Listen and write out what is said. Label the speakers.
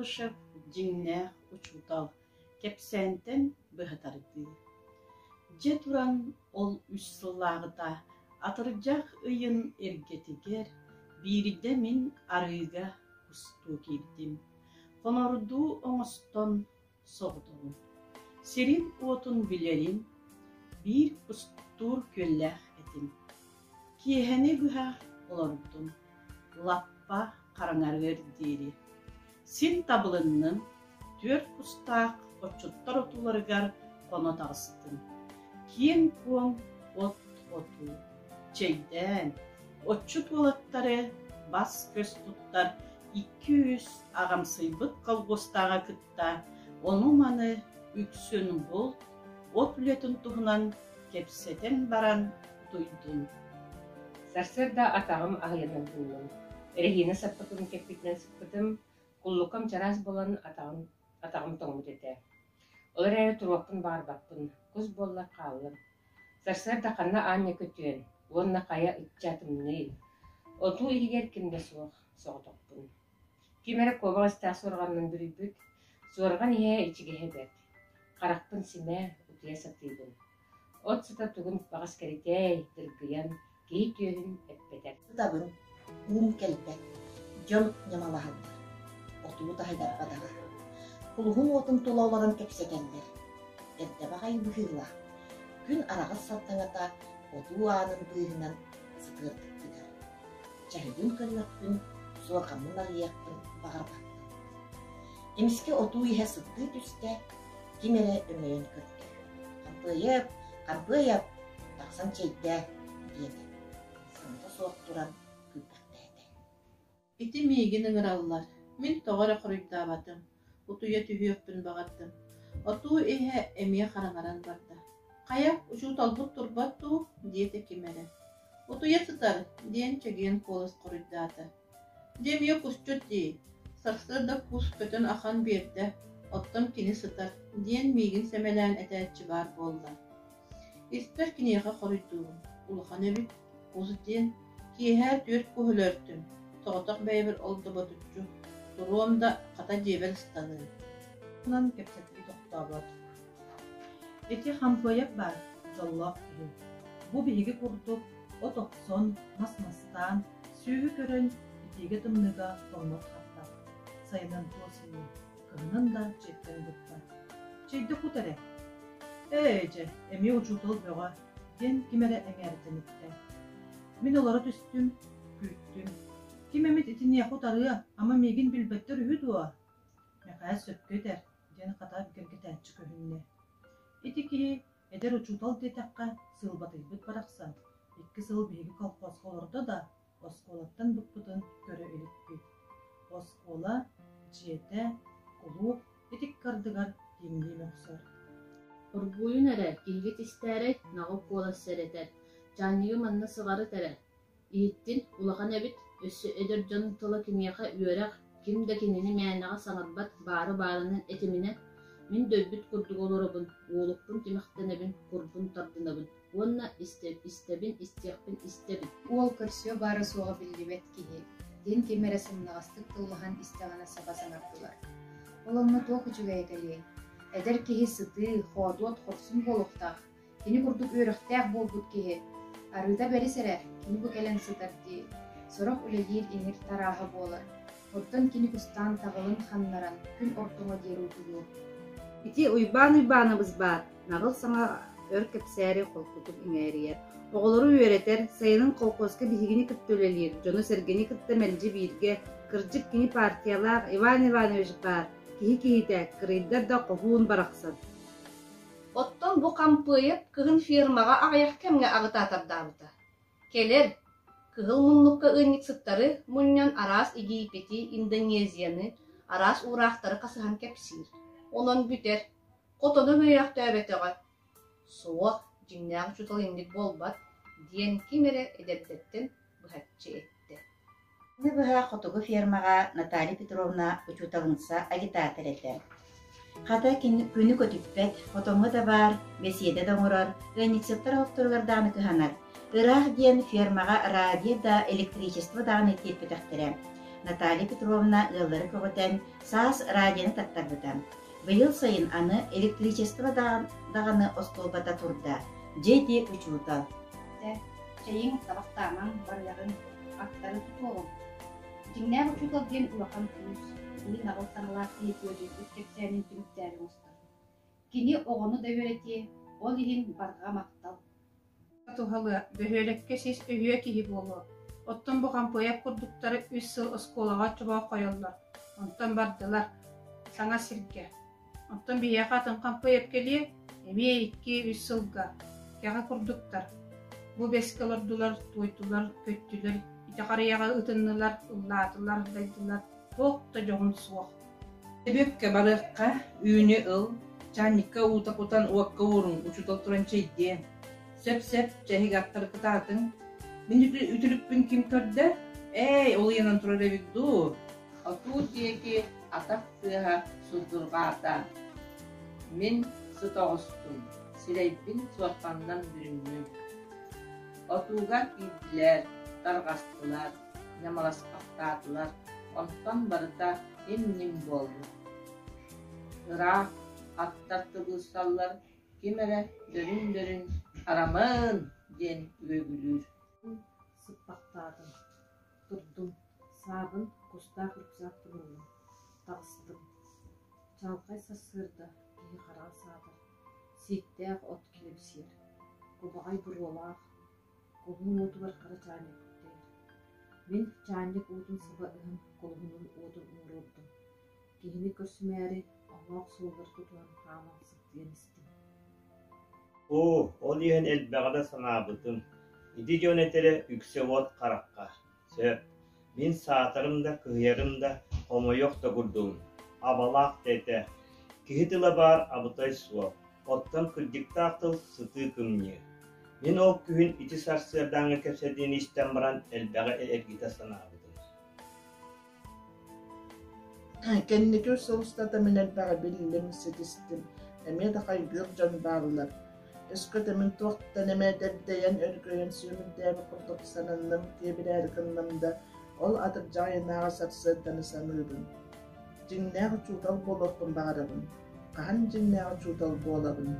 Speaker 1: Карбышев дьиҥнээх учуутал, кэпсээнтэн быһа тардыы. Дьэ туран ол үс сыллааҕыта атырдьах ыйын эргэтигэр биирдэ мин арыыга кустуу киирдим. Хонордуу оҥостон соҕотоҕун. Сирин-уотун билэрин, биир кустуур күөллээх этим. Киэһэни быһа олордум, лаппа хараҥарыар диэри. Син табылынным, түөрт кустаах отчуттар отууларыгар хоно таҕыстым. Киэҥ-куоҥ от отуу, чэйдээн, отчут уолаттары бас-көс туттар икки-үс аҕамсыйбыт колхуостааҕы кытта ону-маны үксүн булт, от үлэтин туһунан кэпсэтэн баран утуйдум.
Speaker 2: Сарсыарда атаҕым аһыйанан буллум. Эрэһиинэ саппыкыбын кэппитинэн сыппытым, куллукам чараас буолан атаҕым, атаҕым тоҥмут этэ. Ол эрээри туруохпун баҕарбаппын, кус буоллар хааллым. Сарсыарда ханна аанньа көтүөн уонна хайа ычча тымныы. Отуу иһигэр ким да суох, соҕотохпун. Ким эрэ куобах истээх суорҕанынан бүрүйбүт, суорҕан иһэ ичигэһэ бэрт. Харахпын симэ, утуйа сатыыбын. От сыта тугун баҕас кэритээй, дыргыйан, киһи түөһүн эппэтэр.
Speaker 3: Сытабын, уум кэлбэт, дьон ньамалаһаллар, отуу таһыгар бадаҕа. Кулуһун уотун тула олорон кэпсэтэллэр. Эрдэ баҕайы быһыылаах, күн араҕас сардаҥата отуу аанын быыһынан сытыардык тыгар. Чаһыгын көрүөхпүн, суорҕаммын арыйыахпын баҕарбаппын. Эмискэ отуу иһэ сырдыы түстэ, ким эрэ өҥөйөн көрдө. «Хампыайап, Хампыайап, тахсан чэйдээ» диэтэ. Саҥата суох туран күүппэхтээтэ.
Speaker 4: Ити миигин ыҥыраллар, мин тоҕо эрэ хоруйдаабатым, утуйа түһүөхпүн баҕардым. Отуу иһэ эмиэ хараҥаран барда. «Хайа, учууталбыт турбат дуу?» диэтэ ким эрэ. «Утуйа сытар» диэн чэгиэн куолас хоруйдаата. Дьэ эмиэ кусчут дии, сарсыарда кус көтөн ахан биэрдэ, оттон кини сытар, диэн миигин сэмэлээн этээччи баар буолла. Испэр киниэхэ хоруйдуубун, улахан эбит, кус диэн, киэһэ түөрт куһу өлөртүм, соҕотох бэйэбэр ол да ботуччу, туруом да, хата дьиэбэр ыстаныам.
Speaker 5: Онон кэпсэтии тохтообот. Ити Хампыайап баар, дьоллоох киһи. Бу биһиги курдук от охсон, мас мастаан, сүөһү көрөн, итиигэ-тымныыга тоҥмот-хаппат. Сайынын туос ини, кыһынын да дьиэттэн быкпат. Чэйдэ кут эрэ. Ээ, дьэ, эмиэ учуутал бөҕө, диэн ким эрэ эҥээритэн эттэ. Мин олоро түстүм, күүттүм. Ким эмит итиниэхэ утарыа, ама миигин билбэттэр үһү дуо? Мэхээс сөпкө этэр, диэн хата бигэргэтээччи көһүннэ. Ити киһи эдэр учуутал диэтэххэ сыылбатыйбыт барахсан, икки сыл биһиги колхозка олордо да, оскуолаттан быкпытын көрө иликпит. Оскуола, дьиэтэ, кулууп ити ыккардыгар тииҥнии мөхсөр.
Speaker 6: Оргууйун эрэ, киһигит истээрэй, наҕыл куолас сэрэтэр, чаанньыгы манна сыҕарыт эрэ Иһиттин, улахан эбит, өссө эдэр дьон тыла киниэхэ үөрэх, ким да кинини мээнэҕэ саҥарбат, баары баарынан этиминэ, мин да өлбүт курдук олоробун, уолукпун тимэхтэнэбин, курбун тардынабын уонна истэбин, истиэхпин истэбин.
Speaker 7: Уол көрсүө баара-суоҕа биллибэт киһи, диэн ким эрэ сымнаҕастык тыллаһан истэҕинэ саба саҥардылар. Ол онно туох үчүгэйэ кэлиэй? Эдэр киһи сытыы, хоодуот, хорсун буолуохтаах, Кини курдук үөрэхтээх буолбут киһи, арыыта бэрис эрэ, кини бу кэлэн сытар дии, сорох үлэлиир иҥир тарааһа буолар, оттон кини кустаан таҕылын ханнаран күн ортоҥо диэри утуйуо.
Speaker 8: Ити Уйбаан Уйбаанабыс баар, наҕыл саҥа өр кэпсээри холкутук иҥээрийэр. Оҕолору үөрэтэр, сайынын колхозка биһигини кытта үлэлиир, дьону-сэргэни кытта мэлдьи бииргэ, кырдьык кини партиялаах Иван Иванович баар, киһи киһитэ, кырыйдар да хоһуун барахсан.
Speaker 9: Оттон бу Хампыайап кыһын фермаҕа аҕыйах кэмҥэ аҕытаатардаабыта. Кэлэр, кыһыл муннукка ыанньыксыттары мунньан араас Египети, Индонезияны, араас уураахтары хасыһан кэпсиир. Онон бүтэр. Хотону өйөөхтөөбөтөҕө. Суох, дьиҥнээх учуутал инник буолбат, диэн ким эрэ эдэрдэртэн быһаччы эттэ.
Speaker 10: Күнү быһа хотугу фермаҕа Наталья Петровна учууталынса агитатор этэ. Хата күнү көтүппэт, хотоҥҥо да баар, бэсиэдэ да оҥорор, ыанньыксыттар олохторугар даҕаны кыһанар. Ыраах диэн фермаҕа радио да, электричество даҕаны тиэрпэтэхтэрэ. Наталья Петровна ыаллары көҕүтэн, саас радионы таттарбыта. Быйыл сайын аны электричество даҕаны остуолбата турда. Дьэ ити учуутал.
Speaker 7: Чэ, чэйиҥ, табахтаамаҥ, барыаҕыҥ, аттары тутуоҕуҥ. Дьиҥнээх учуутал диэн улахан күүс, кини наҕыл саҥалаах киһи күөдьүйбүт кэпсээнин түмүктээри оҥостор. Кини оҕону да үөрэтиэ, ол иһин барҕа махтал.
Speaker 4: Туһалыа, бөһүөлэккэ сис өһүө киһи буолуо. Оттон бу Хампыайап курдуктары үс сыл оскуолаҕа чобооххойоллор, онтон бардылар, саҥа сиргэ. Оттон биһиэхэ атын Хампыайап кэлиэ, эмиэ икки-үс сылга, кэҕэ курдуктар. Бу бэскэ олордулар, туойдулар, көттүлэр, ити харыйаҕа ытыннылар, ыллаатылар, дайдылар, туох да дьоһун суох.
Speaker 11: Бүөккэ барыахха, үүнү ыл, чаанньыкка уута кутан уокка ууруҥ, учуутал туран чэйдиэ. Сөп-сөп, чэһиги аттары кытаатыҥ. Мин үтүлүкпүн ким көрдө? Ээй, ол ыйанан турар эбит дуу?
Speaker 12: Отуу диэки атах тыаһа сурдурҕаата. Мин сыт оҕустум, сирэйбин суорҕанынан бүрүннүм. Отууга киирдилэр, тарҕастылар, ньамаласпахтаатылар, онтон барыта им-ньим буолла. Ыраах аттар тыбыырсаллар, ким эрэ дөрүн-дөрүн «Арамыын!» диэн үөгүлүүр.
Speaker 5: Сыппахтаатым, турдум, саабын кустаах рюкзакпын ыллым, таҕыстым. Чаҕылхай сарсыарда киһи хараҕа саатар, сииктээх от килэбисийэр, кубаҕай буруолаах, Кулуһун уотугар хара чаанньык куттайар. Мин чаанньык уотун саба ыһан кулуһунун уотун умуруордум. Киһини көрсүмээри оҥоох суоллары тутуһан хааман сыттыйан истим.
Speaker 13: Оо, ол иһэн элбэҕи да санаабытым. Ити дьон этэрэ үксэ уот харахха. Сөп. Мин саатарым да, кыһыйарым да, хомойуох да курдугум. Абалаах да этэ. Киһи тыла баар абытай суох. Оттон кырдьыктаах тыл сытыы кымньыы. Мин ол күһүн ити сарсыардааҥҥы кэпсэтиини истэн баран элбэҕи эргитэ санаабытым.
Speaker 14: Кэнники сыл устата мин элбэҕи биллим, ситистим. Эмиэ да хайгыыр дьон бааллар. Өскөтө мин туохтан эмэ дэбдэйэн, өргөйөн сүөмүрдээбит курдук сананным, киэбирээри гынным да, ол атырдьах ыйынааҕы сарсыарданы саныыбын. Дьиҥнээх учуутал буолуохпун баҕарабын. Хаһан дьиҥнээх учуутал буолабын?